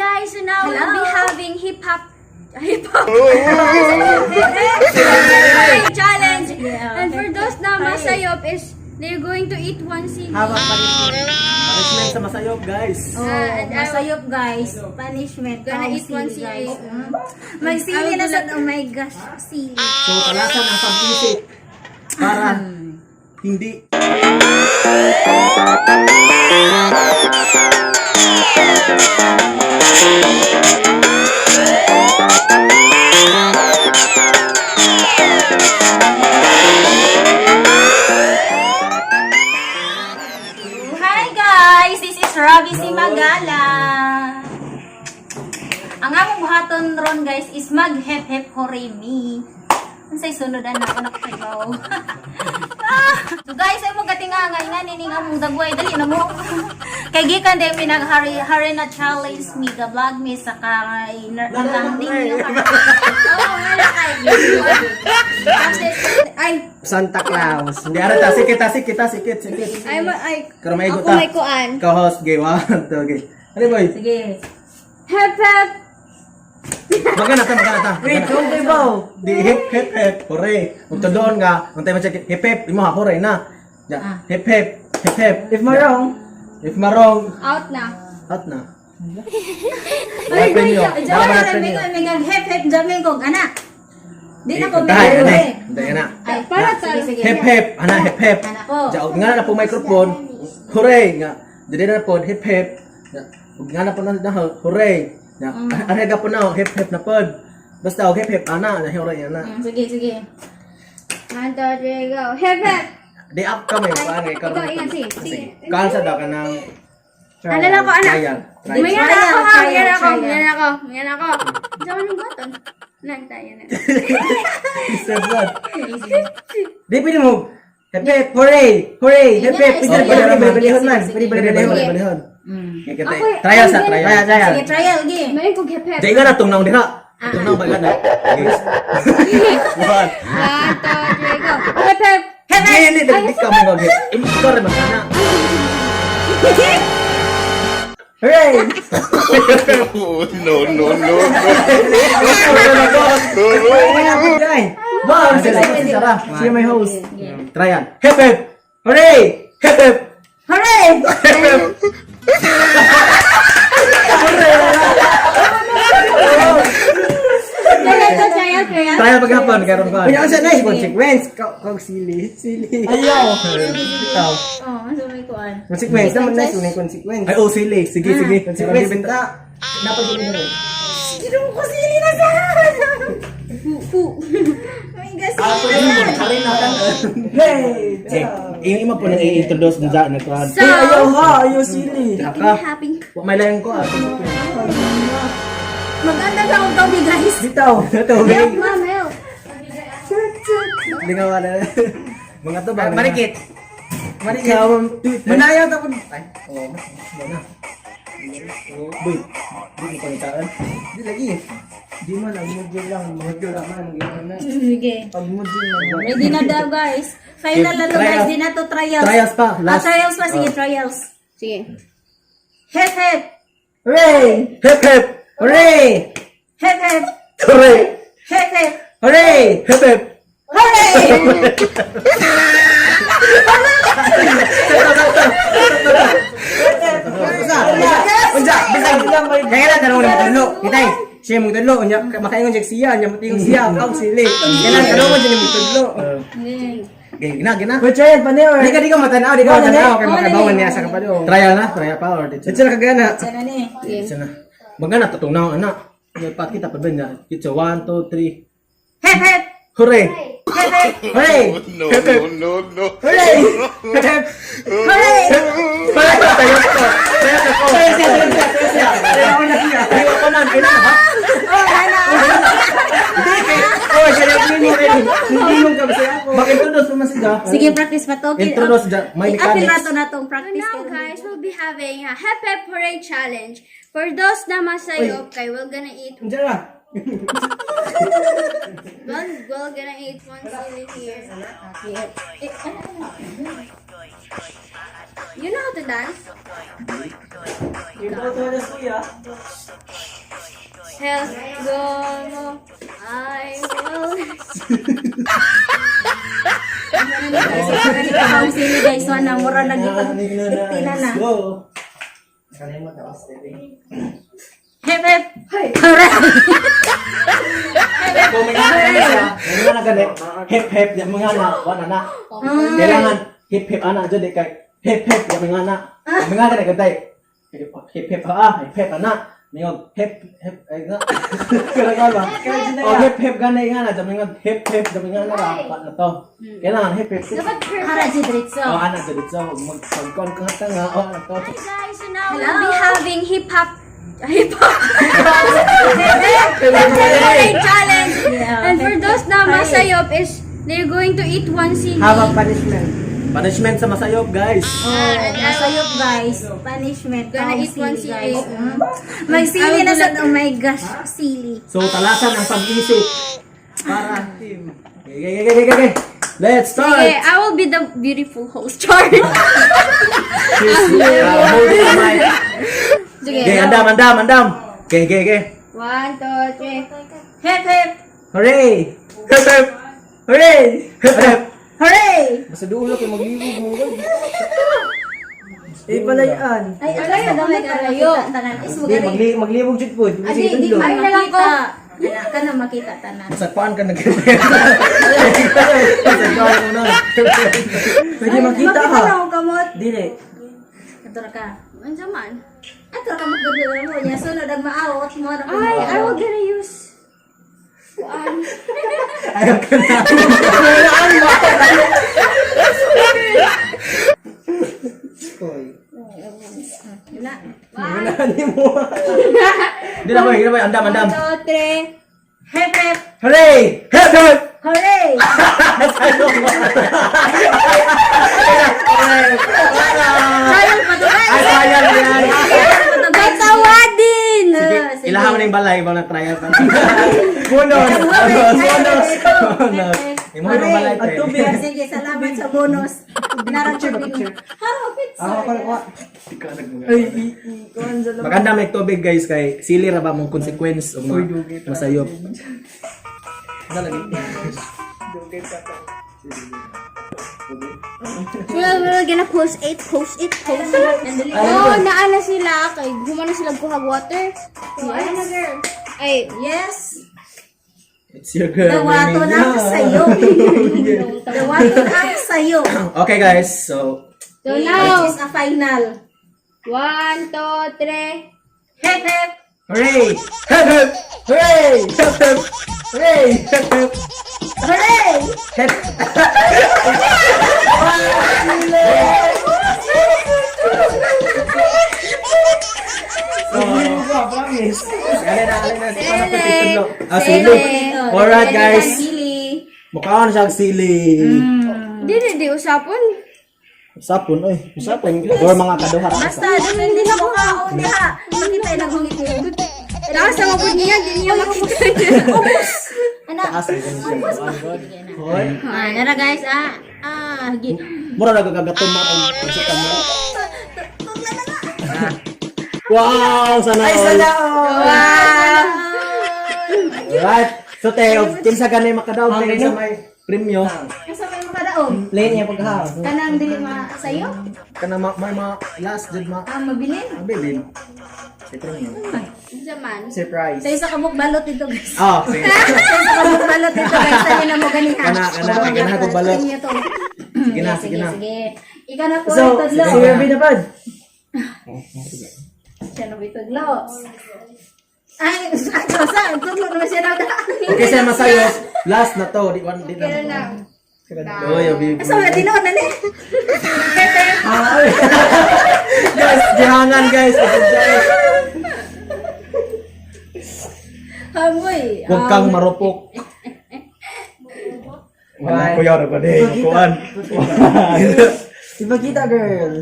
Guys! So now we'll be Hello. Having hip hop challenge. Yeah, And for those na masayop is they're going to eat one sili. Have a punishment. Punishment sa masayop, guys. Oh, Ah, and I masayop, guys. Punishment. Gonna Tawag eat one sili, guys. sili. Magsili I will na do sa. that. Oh my gosh, sili. So, talasan ang pag-isip para hindi Hi guys! This is Robbie Simagala. Ang among buhaton ron, guys, is mag hep hep hooray me. Unsay sunod na ako nakakayaw. Ah! So guys, ay mo gatinga nga nga nining among dagway, dali na mo. Kay gikan din mi nag hari hari na challenge mi ga vlog mi sa kay landing. Oo, nga na kay. Ay, Santa Claus. Hindi ara ta sikit ta sikit ta sikit sikit. ay, ay. Karon may Ako ta. may kuan. Co-host gay one, two, okay. Ano, boy? Sige. Hep hep. Magana ta, magana ta. Wait, kung kay Bao. Di hip hip hip hooray. Ug doon nga, untay man siya hip hip imo ha hooray na. Ya, Ah. hip hip hip hip. If marong, If marong, Out na. out na. Ay, premyo. Diyan na may may may hep hep jamming kog anak. Di na ko Tayo, may. ano eh. Tayo na. Ay, Para ta. sige, sige. Hip hip, ana hip hip. Ana ko. Ja, og nga na po microphone. Hooray nga. Dili na po hip hip. Ja, og nga na po na na hooray. Ja, ana ga po na hip hip na pod. Basta og hip hip ana na hooray ana. Sige, sige. One, two, three, go. Hep hep. Di up ka may kuan kay Ikaw, ingat, sige, sige. Kuan sa daw ka ng Ano lang ko, anak? Trial. Trial. Mayan ako, ha? Trial, Mayan ako, trial. mayan ako, mayan ako. Diyan ka ng button. Nantay na. Step one. Di pwede mo. Hep hep, hooray! Hooray! Hep hep, pwede Oh, pwede pwede pwede balihon man. Sige, Pwede Pwede balihon. balihon, balihon. Okay, kita. Ako, Trial sa ay, trial. Trial, trial. Sige, trial, gi. Mayan kong hep hep. Di nga na tungnaw diha. Tungnaw ba na? Okay. One. One, two, three, go. Hep hep. Hep hep. Dili di ka mo hip. Ikaw rin man ana. Hooray! Oh, no, no, no, no. Ay, Wow, sige, sige, Sarah. Siya may host. Trial. Hip hip. Hooray! Hip hip. Hooray! Hip hip. Trial to, trial, trial. Trial paghapon karon pa. Kunya unsa na consequence? Kag sili, sili. Ayaw. Bitaw. Oh, asa may kuan. Consequence naman na may consequence. Ay, oh, sili. Sige, sige. Consequence benta. Dapat sili na rin. Ginoo ko sili na sa. Fu. May gas. Ah, pwede mo. Karin na. Hey! Sige. Yung ima po nang i-introduce dun sa nagkuhan. So, Hey, ayaw ha, ayaw sili. Ka. happy. Wa may layan ko ah. Maganda sa akong tubig, guys. Bitaw. Tubig. Help, ma'am, help. Hindi nga wala. Mga to ba? Marikit. Marikit. Marikit. Manayaw ta po. Ay, oo. Wala. Boy, di mo pangitaan. Di lagi. Di man ang module lang, module lang man ganyan na. Sige. Pag module na. Ready na daw, guys. Final na to, guys. Di na to trials. Trials pa, Ah, last. trials pa. Sige, trials. Sige. Hep hep. Hooray! Hip hip! Hooray! Hep hep. Hooray! Hep hep. Hooray! Hip hip! Hooray! Unsa? Unsa? Bisag kaya lang tanong mo tudlo. Kitay. Siya mong tudlo unya makaingon siya siya, unya motingon siya, kaw sili. Kailan tanong mo siya mong tudlo. Okay, gina, gina. But trial pa niyo. Di ka matanaw, di ka matanaw kay Oh, makabawan niya sa kapado. Trial na, trial pa or dito. Dito na kagana. Sana ni. Dito na. Magana tutungnaw ana. May pakita pa ba niya? It's a 1 2 3. Hep hep. Hooray! Hep hep. Hooray! No, no, no, no. Hooray! Hep hep! Hooray! Hooray! Tayo ko. Tayo ko. Tayo siya, tayo siya, tayo siya. Tayo ko na siya. Tayo ko man, kailan ha? Oh, ana. Oh, siya na mo rin. Hindi mo ka basta ako. Mag-introduce pa man siya. Sige, practice pa to. Introduce dyan. May I-apil mechanics. na to na tong So practice. now, guys, we'll be having a hep hep hooray challenge. For those na masayop, kay we're gonna eat Unsa ra? one, we're gonna eat one sili here. Eh, ano, ano? You know how to dance? Hell, go, mo. I will. Ang sili guys, wala mura lagi pag tina na. Let's go. Kalimot ako, Stevie. Hep hep. Hooray! Kung may nga na siya, may nga na gani, hip hip, di mga na, wala na. Kailangan, hip hip ana, dyan di kay, hip hip, di mga na. Mga gani, gantay, hip hip ha, hip hip ana. Mingog, hip hip, ay nga. Kailangan ba? Oh, hip hip gani nga na, dyan mingog, hip hip, di mga na, pa na to. Kailangan hip hip. Dapat perfect. Para si Dritso. Oh, ana, dyan dito, magpagkon ka nga, oh, ana to. Hi guys, so now Hello. we'll be having hip hop hip hop hip challenge. Yeah, And for those na masayop is they're going to eat one sili. Have a punishment. Punishment sa masayop, guys. Oh, nasayop guys. Punishment. Gonna Kaong eat one sili, guys. sili. May sili na sa oh my gosh, sili. So, talasan ang pag-isip. Para team. Okay, okay, okay, okay, okay. Let's start! Okay, I will be the beautiful host. Char. She's holding the mic. Sige. Okay, andam, andam, andam. Okay, okay, okay. One, two, three. Hep hep. Hooray! Hep, hep. Hooray! Hep, hep. Hooray! Basta dulo kay maglibog mo. Eh, palayan. Ay, alay, gamay kalayo. Tanan is Di, magaling. maglibog jud po. Di, Adi, sige, di tudlo. man Ay, na lang ko. makita. Ana ka na makita tanan. Masakpan ka nag Masakpan mo na. Pwede makita Makita ha. na akong kamot. Dili. Ator ka. Unsa man? Ator ka magdudlo mo niya sunod ang maawot mo na. Ay, I will gonna use kuan. Ayaw ka na. Koy. Wala. Wala ni mo. Hindi na boy, hindi na boy. Andam, andam. One, two, three. Hep hep. Hooray! Hep, hep. Hooray! Sayang pa to guys. Ay, sayang yan. Sayang pa to guys. Patawadin! Sige, Sige. ilahaw na yung balay. Ibang na-trial pa. Bonus! Bonus! Bonus! Imo yung balay. At tubig. Sige, salamat sa bonus. Narang Picture, picture. Haro, picture. Ako ko nakuha. Ay, i, i, kuhan sa labas. Maganda may tubig guys kay sili ra ba mong consequence o Uy, dugay pa. masayop. Dugay pa to. So we're gonna post it, post it, post it. Oh, naana sila kay humana sila kuhag water. Yes. na girl. Ay, Yes. It's your girl. Dawaton Mimi. ang sayo. Dawaton ang sayo. Okay guys, so so now, This is a final. one, two, three. Hep hep. Hooray! Hep hep! Hooray! Hep hep! Hooray! Hep hep! Hooray! Hep! Maglibog ka, promise. Alin na, alin na. Sili. Ah, sili. Sili. Alright guys. Sili. Mukha na siyang sili. Di, di, di, usapon. Usapon, oy. Usapon. Or mga kaduha. Basta, depende sa mukha o diha. Makita yung naghungit. Taas ang mabod niya, di niya makita niya. Anak. Taas. Hoy. Ah, nara guys, ah. Ah, gi. Mura na gagatom mo ang pagsikan mo. Wow! Sana Ay, all. sana all! Alright. So, Teo, kinsa gani makadaog tayo sa may premyo. Asa may makadaog? Lane niya paghaw. Kanang dili ma sayo? Kana ma, may mga last jud ma. Ah, mabilin. Abilin. Si premyo. Unsa man? Surprise. Sa isa ka balot dito guys. Ah, sige. Sa isa ka balot dito guys. Sa na mo ganiha. Kana, kana, kana ko balot. Sa inyo to. Sige na, sige na. Sige. Ikaw na po So, ang tudlo. si Ruby na pod. Siya na ba tudlo? Ay, ato sa tudlo naman siya na. Okay, sa masayo, last na to. Di di na. Oy, abi. Asa wala tinuod na ni. Ay. Guys, gihangan guys. Hamoy. Huwag kang marupok. Wala ko yun, ba di? Kuan. Ipakita, girl.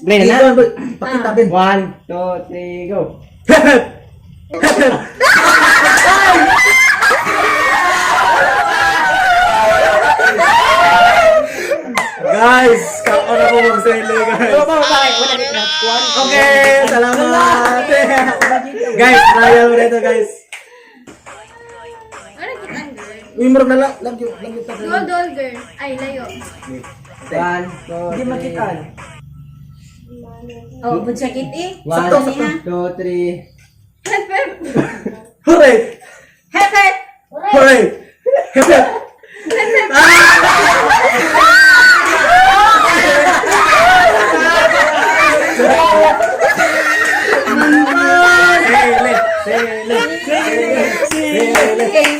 Lane na. Pakita bin. One, two, three, go. Guys, kaon na Ayaw ko magsili, guys. Oo, ba, bakit? Wala na kuan. Okay, salamat. Guys, trial mo na ito, guys. Ano kita, girl? Uy, murag na lang. Lagyo, lagyo ta. Dol, dol, girl. Ay, layo. One, two, Hindi makitaan. Oh, budjakit eh. One, Sakto, sakto. two, three. Hep, hep. Hooray! Hep hep. Hooray! Hep hep! Sele! Sele! Sele! Sele!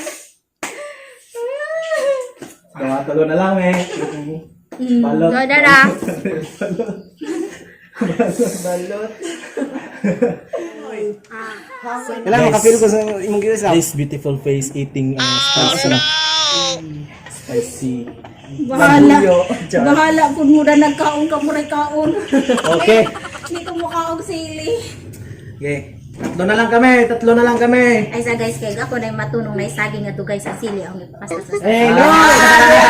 Tulo na lang eh. Balot. Go, dara. Balot. Balot. Balot. Kailangan makapil ko sa imong giusap. This beautiful face eating spicy. Spicy. Bahala. Labuyo. Char. Bahala kung mura nagkaon ka mura kaon. Okay. Hindi ko mukhaog sili. Okay. Tatlo na lang kami. Tatlo na lang kami. Ay sa guys kay ako na matunong na saging nga guys sa sili ang ipakasta sa Hey, no!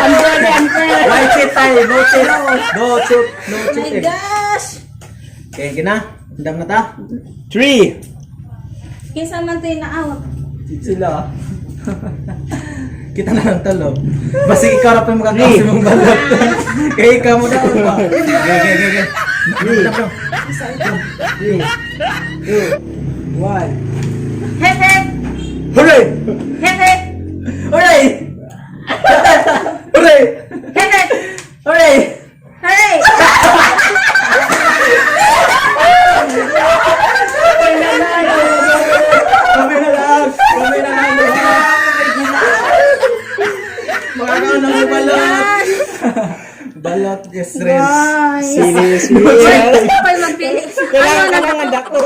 Unfair, unfair. Why cheat tayo? No cheat. No cheat. No Oh my cheating. gosh. Okay, gina. Andam na ta. Three. Kinsa man to'y naawat. Sila. Kita na lang talo. Basta ikaw ra pa yung makakasi mong balot. Kaya ikaw mo na. Okay, okay, okay. Okay. Three. Three, two, one. Hep hep. Hooray! Hep hep. Hooray! Hooray! Hep hep. Hooray! Hooray! Kami na lang! Kami na lang! Makakaon ng balot! Balot is red. Sili, sili. Ako'y magpili. Kailangan kailangan dako.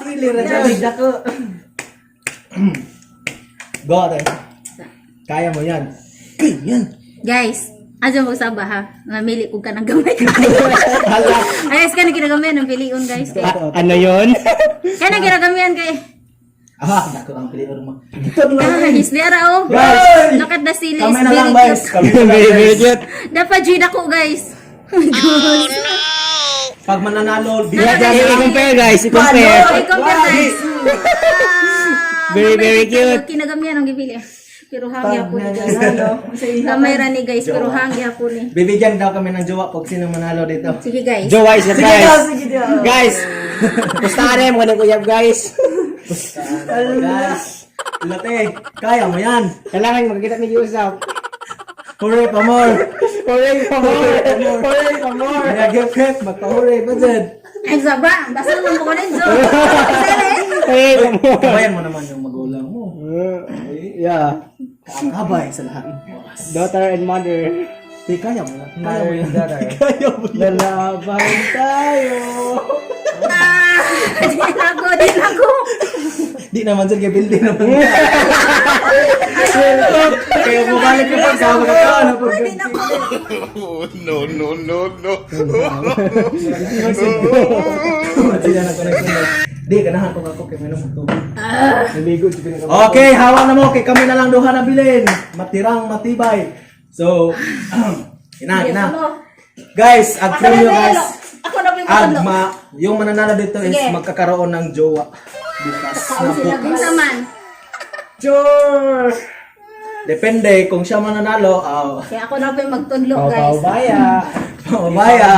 Sili ra dyan. Dako. Go, ate. Kaya mo yan. Yan. Guys, adyo mo sa ha. Mamili ko ka ng gamay kayo. Hala. Ay, ka na ginagamyan ang piliun guys. Kay. Ano yun? Kaya na ginagamyan kay. Ah, dako ang pili mo. Ito na. Guys, di ara oh. Guys! Look at the sili. Kami It's na lang, very guys. cute. Kami na lang, Very, very guys. cute. Dapat G ko guys. Oh my gosh. Pag mananalo, Yeah, bigyan yeah, i-compare guys, i-compare. Oh, i-compare guys. Very, very cute. Kinagamyan ang gipili. Pero hangya Pag po ni guys. nanalo, sa iha. Gamay ra ni guys, pero hangya po ni. Bibigyan daw kami ng jowa pag sino manalo dito. Sige guys. Jowa is the Sige daw, guys. sige daw. Guys, pustahan mo ng kuyab guys. Guys, Late, kaya mo yan. Kailangan magkita may giusap. Hooray pa more. Hooray pa more. Hooray pa more. Kaya hip hip, magpa-hooray pa dyan. Ay, saba. Basta lang po ko rin, Jo. Hooray pa more. Kabayan mo naman yung magulang mo. Yeah. Kaakabay sa lahat ng oras. Daughter and mother. Di, kaya mo yan. Kaya mo Mother yan. and daughter. Kaya mo yan. Lalaban tayo. Di na ako, di na ako. Di naman dyan, kay Bill, di naman. Kaya bumalik ka pa, kaya magkakaano pag Di na ako. No, no, no, no. Sila na connect. Di, ganahan ko ako kay minom og tubig. Naligo jud ko. Okay, hawak na mo. Kay kami na lang duha na bilin. Matirang matibay. So, ina, ina. Guys, ag Ako na premyo ba guys. Ako na ba yung Ag matulog? ma, yung mananalo dito is Sige. magkakaroon ng jowa bukas na Sila bukas. kung man. Sure. Depende kung siya mananalo, aw. Kaya ako na ba yung magtudlo, guys. Pabaya. Pamabaya.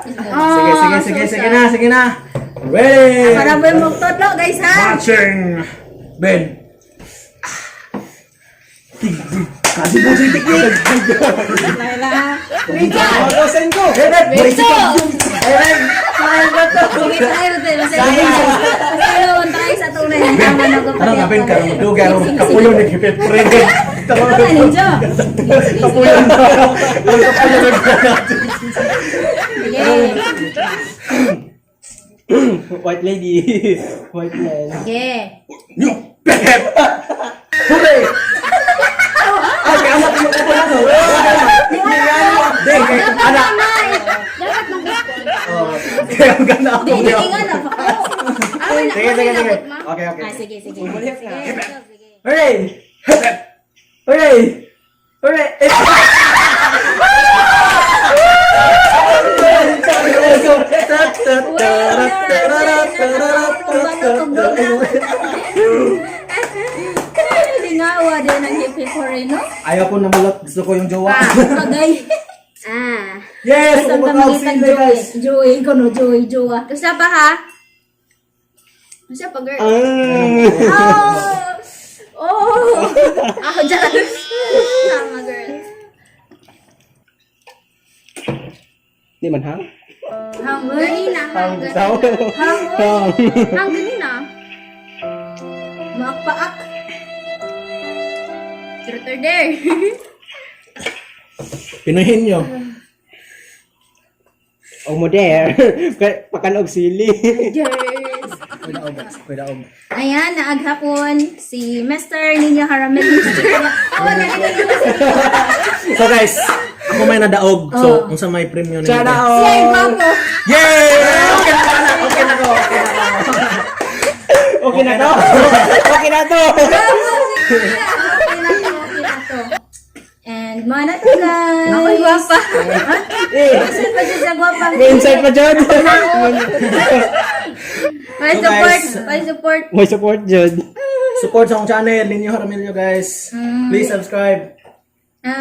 Sige, sige, sige, sige na, sige na. Ready. Ako na ba yung magtudlo, guys, ha? Marching. Ben. Kasi po si Tiktik. Magasan ko. Sige, tayo tayo. Tayo, tayo sa tunay. Tama na ko Ano nga Ben karon dugay ron kapuyo naghipit pre. Ito na ninyo. Kapuyo. Kapuyo Sige. White lady. White man. Sige. Nyo. Hooray! Ay, kaya anak mo ko na to. Di, kay anak. Dapat nang Kaya gana ako. Di, hindi nga na. Sige, sige, sige. Okay, okay. Ah, sige, sige. Sige, sige. Hooray! Hooray! Hooray! So, tat, tat, tarat, tararat, tararat, tarat, tarat. Lingawa din ang hip hip hooray, no? Ayaw ko namulot. Gusto ko yung jowa. Bagay. Ah. Yes! Basta Umakaw tangitang sila, Joey. guys. Joey ko no, Joey, Jowa. Usa pa ha? Usa pa, girl. Oh! Oh! Ako dyan. Tama, girl. Di man hang? Hangoy. Ganina, hang Bitaw. ganina. Hang ganina. Maakpaak. Truth or dare? Pinuhin nyo. O mo there. Kay pakanog sili. Yes. Pwede og, pwede og. Ayan, naaghapon si Mr. Nino Haramil. Oh, nalito na si So guys, ako may nadaog. So, unsa may premyo ninyo? Sana Siya yung all. gwapo. Yay! Okay na ako, okay na ako. Okay na to. Okay na to. Okay na to, okay na to. And mga na to, guys. Ako'y gwapa. Eh, Insight pa dyan sa gwapa. may insight pa dyan. May So, support. guys, May support. May support dyan. Support sa akong channel, Ninyo Jaramillo, guys. Please subscribe.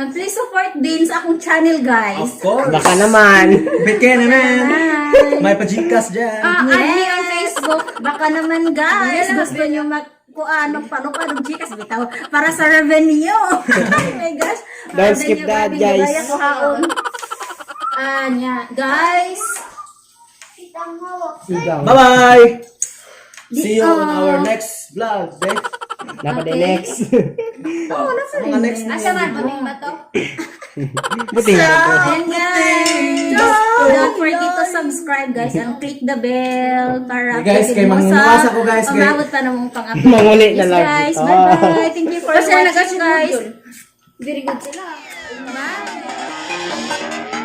Please support din sa akong channel, guys. Of course. Baka naman. Beke naman. Bye. May pa-gcash dyan. Ah, add me on Facebook. Baka naman, guys, gusto nyo mag kuanong palupad og Gcash bitaw para sa revenue. Oh my gosh. Don't skip Revenue, that, revenue, guys. gaya ko haon. Ah, nya. Guys, Bye-bye! See you on our next vlog, eh? Dapat okay. Next. Sa mga next Asa man, buting ba to? Buti nga to. And guys, don't forget to subscribe, guys, and click the bell para Hey, guys, updated kay mo sa mangunguasa ko, guys, kay- Umabot pa ng mong pang-upload. Manguli na Yes, lang. guys. Ah. Bye-bye. Thank you for Basta watching, nag-asin guys. Very good sila. Bye.